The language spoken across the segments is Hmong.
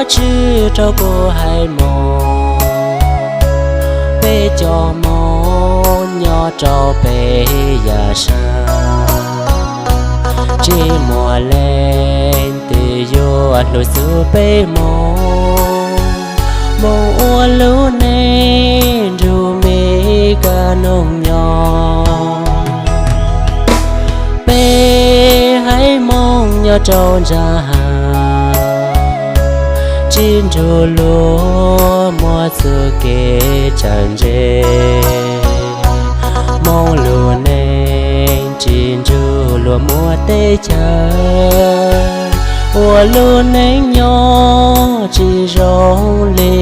Tswv rau kuv haiv Hmoob, peb cov Hmoob nyob rau peb yav sab, tsis muaj leej twg yuav hlub xyuas peb Hmoob. Hmoob ua lub neej nrug me kab noog nyob. Peb haiv Hmoob nyob rau nram hav, tsis nrug luag muaj txuj kev txawj ntse. Hmoob lub neej tsis nrug luag muaj teb chaws, ua lub neej nyob tsis zoo li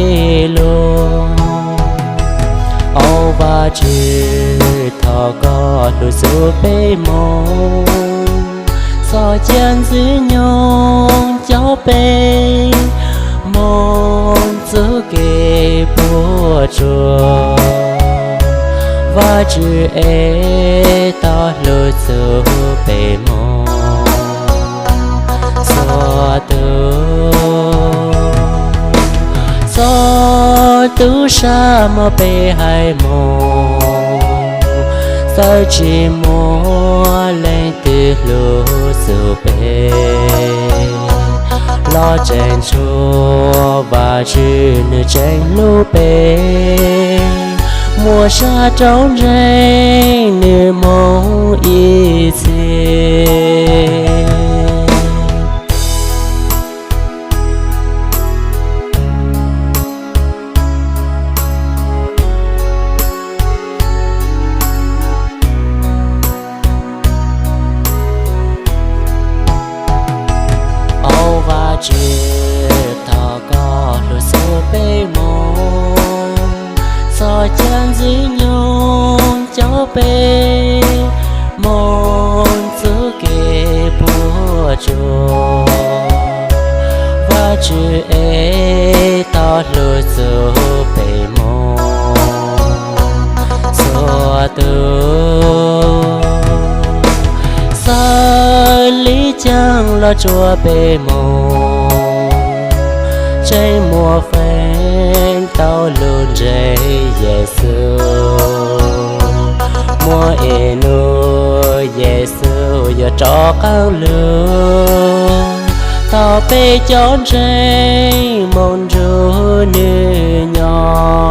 luag. Au Vajtswv, thov koj hlub xyuas peb Hmoob, txhob cia ntxwg nyoog coj peb Hmoob txuj kev puas tsuaj. Vajtswv es, thov hlub xyuas peb Hmoob. Txhua tus, txhua tus sab muab peb haiv Hmoob, txawm tsis muaj leej twg hlub xyuas peb los tseem tshuav Vajtswv, nws tseem hlub peb, muaj sab rau ntseeg nws Hmoob ib txhis. Au Vajtswv, thov koj hlub xyuas peb Hmoob, txhob cia ntxwg nyoog coj peb Hmoob txuj kev puas tsuaj. Vajtswv es, thov hlub xyuas peb Hmoob. Txhua tus, xaws li caag los tsuav peb Hmoob, tseem muaj feem tau lug ntsib Yexus, muaj ib nub Yexus yuav rov qaab lug, thov peb cov ntseeg Hmoob nrug nws nyob.